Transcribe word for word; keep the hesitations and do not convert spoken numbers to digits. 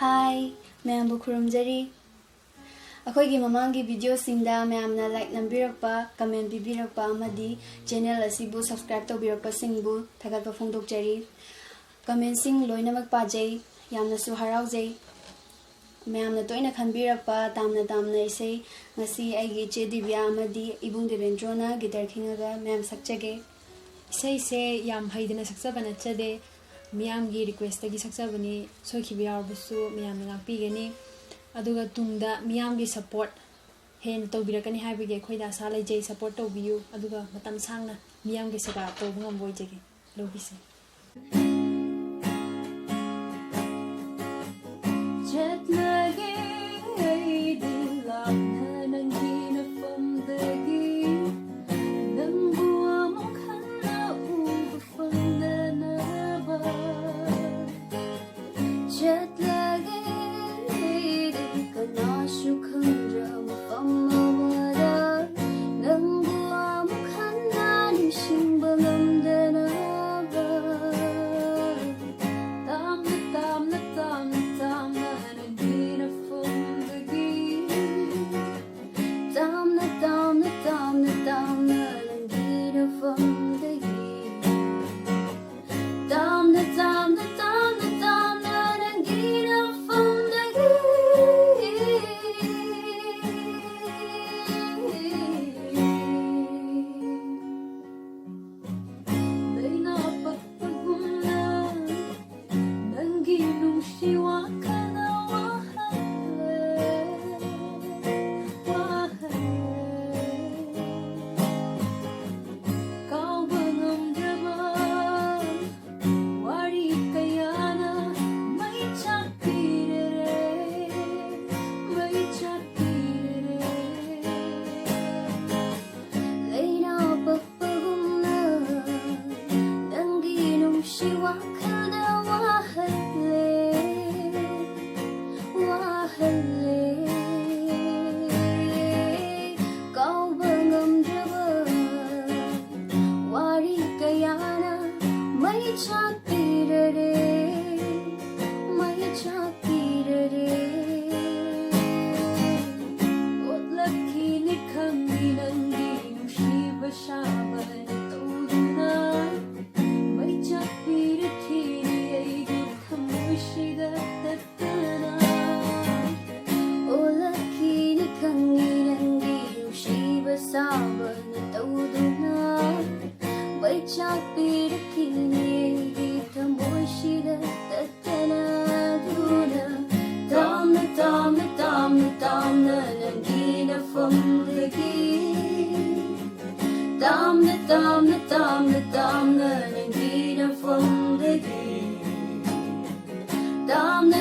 ꯍꯥꯏ, ꯃꯌꯥꯝꯕꯨ ꯈꯨꯔꯨꯝꯖꯔꯤ꯫ ꯑꯩꯈꯣꯏꯒꯤ ꯃꯃꯥꯡꯒꯤ ꯚꯤꯗꯤꯑꯣꯁꯤꯡꯗ ꯃꯌꯥꯝꯅ ꯂꯥꯏꯛ ꯅꯝꯕꯤꯔꯛꯄ, ꯀꯃꯦꯟ ꯄꯤꯕꯤꯔꯛꯄ ꯑꯃꯗꯤ ꯆꯦꯅꯦꯜ ꯑꯁꯤꯕꯨ ꯁꯕꯁꯀ꯭ꯔꯥꯏꯕ ꯇꯧꯕꯤꯔꯛꯄꯁꯤꯡꯕꯨ ꯊꯥꯒꯠꯄ ꯐꯣꯡꯗꯣꯛꯆꯔꯤ꯫ ꯀꯃꯦꯟꯁꯤꯡ ꯂꯣꯏꯅꯃꯛ ꯄꯥꯖꯩ, ꯌꯥꯝꯅꯁꯨ ꯍꯔꯥꯎꯖꯩ꯫ ꯃꯌꯥꯝꯅ ꯇꯣꯏꯅ ꯈꯟꯕꯤꯔꯛꯄ ꯇꯥꯝꯅ ꯇꯥꯝꯅ ꯏꯁꯩ, ꯉꯁꯤ ꯑꯩꯒꯤ ꯏꯆꯦ ꯗꯤꯕꯤꯌꯥ ꯑꯃꯗꯤ ꯏꯕꯨꯡ ꯗꯦꯕꯦꯟꯗ꯭ꯔꯣꯅ ꯒꯤꯇꯔ ꯈꯤꯡꯉꯒ ꯃꯌꯥꯝ ꯁꯛꯆꯒꯦ꯫ ꯏꯁꯩꯁꯦ ꯌꯥꯝ ꯍꯩꯗꯅ ꯁꯛꯆꯕ ꯅꯠꯆꯗꯦ, ꯃꯤꯌꯥꯝꯒꯤ ꯔꯤꯀ꯭ꯋꯦꯁꯇꯒꯤ ꯁꯛꯆꯕꯅꯤ꯫ ꯁꯣꯏꯈꯤꯕ ꯌꯥꯎꯔꯕꯁꯨ ꯃꯌꯥꯝꯅ ꯉꯥꯛꯄꯤꯒꯅꯤ꯫ ꯑꯗꯨꯒ ꯇꯨꯡꯗ ꯃꯤꯌꯥꯝꯒꯤ ꯁꯄꯣꯔꯠ ꯍꯦꯟꯅ ꯇꯧꯕꯤꯔꯛꯀꯅꯤ ꯍꯥꯏꯕꯒꯤ ꯑꯩꯈꯣꯏꯗ ꯑꯁꯥ ꯂꯩꯖꯩ꯫ ꯁꯄꯣꯔꯠ ꯇꯧꯕꯤꯌꯨ, ꯑꯗꯨꯒ ꯃꯇꯝ ꯁꯥꯡꯅ ꯃꯤꯌꯥꯝꯒꯤ ꯁꯦꯕꯥ ꯇꯧꯕ ꯉꯝꯕ ꯑꯣꯏꯖꯒꯦ꯫ ꯂꯧꯕꯤꯁꯦ꯫ ꯆꯠꯂꯒꯦ ꯑꯩꯗꯤ ꯂꯥꯞꯅ ꯅꯪꯒꯤ ꯅꯐꯝꯗꯒꯤ, ꯅꯪꯕꯨ ꯑꯃꯨꯛ ꯍꯟꯅ ꯎꯕ ꯐꯪꯗꯅꯕ꯫ ꯆꯠꯂꯒꯦ ꯑꯩꯗꯤ ꯀꯅꯥꯁꯨ ꯈꯪꯗ꯭ꯔ ꯃꯐꯝ ꯑꯃꯗ, ꯅꯪꯕꯨ ꯑꯃꯨꯛ ꯍꯟꯅ ꯅꯤꯡꯁꯤꯡꯕ ꯉꯝꯗꯅꯕ꯫ ꯇꯥꯝꯅ, ꯇꯥꯝꯅ, ꯇꯥꯝꯅ, ꯇꯥꯝꯅ ꯅꯪꯒꯤ ꯅꯐꯝꯗꯒꯤ꯫ ꯇꯥꯝꯅ, ꯇꯥꯝꯅ, ꯇꯥꯝꯅ, ꯇꯥꯝꯅ ꯅꯪꯒꯤ ꯅꯐꯝꯗꯒꯤ꯫ ꯇꯥꯝꯅ, ꯇꯥꯝꯅ, ꯇꯥꯝꯅ, ꯇꯥꯝꯅ ꯅꯪꯒꯤ ꯅꯐꯝꯗꯒꯤ꯫ ꯂꯩꯅꯥ ꯄꯛꯄꯒꯨꯝꯅ ꯅꯪꯒꯤ ꯅꯨꯡꯁꯤ ꯋꯥꯈꯜꯅ ꯋꯥꯍꯜꯂꯦ, ꯋꯥꯍꯜꯂꯦ꯫ ꯀꯥꯎꯕ ꯉꯝꯗ꯭ꯔꯕ ꯋꯥꯔꯤ ꯀꯌꯥꯅ ꯃꯩ ꯆꯥꯛꯄꯤꯔꯦ, ꯃꯩ ꯆꯥꯛꯄꯤꯔꯦ꯫ ꯂꯩꯅꯥ ꯄꯛꯄꯒꯨꯝꯅ ꯅꯪꯒꯤ ꯅꯨꯡꯁꯤ ꯋꯥꯈꯜꯗ ꯋꯥꯍꯜꯂꯦ, ꯇꯥꯝꯅ ꯇꯥꯝꯅ ꯇꯥꯝꯅ ꯅꯤꯡꯊꯤꯅ ꯐꯝꯗꯒꯤ ꯇꯥꯝꯅ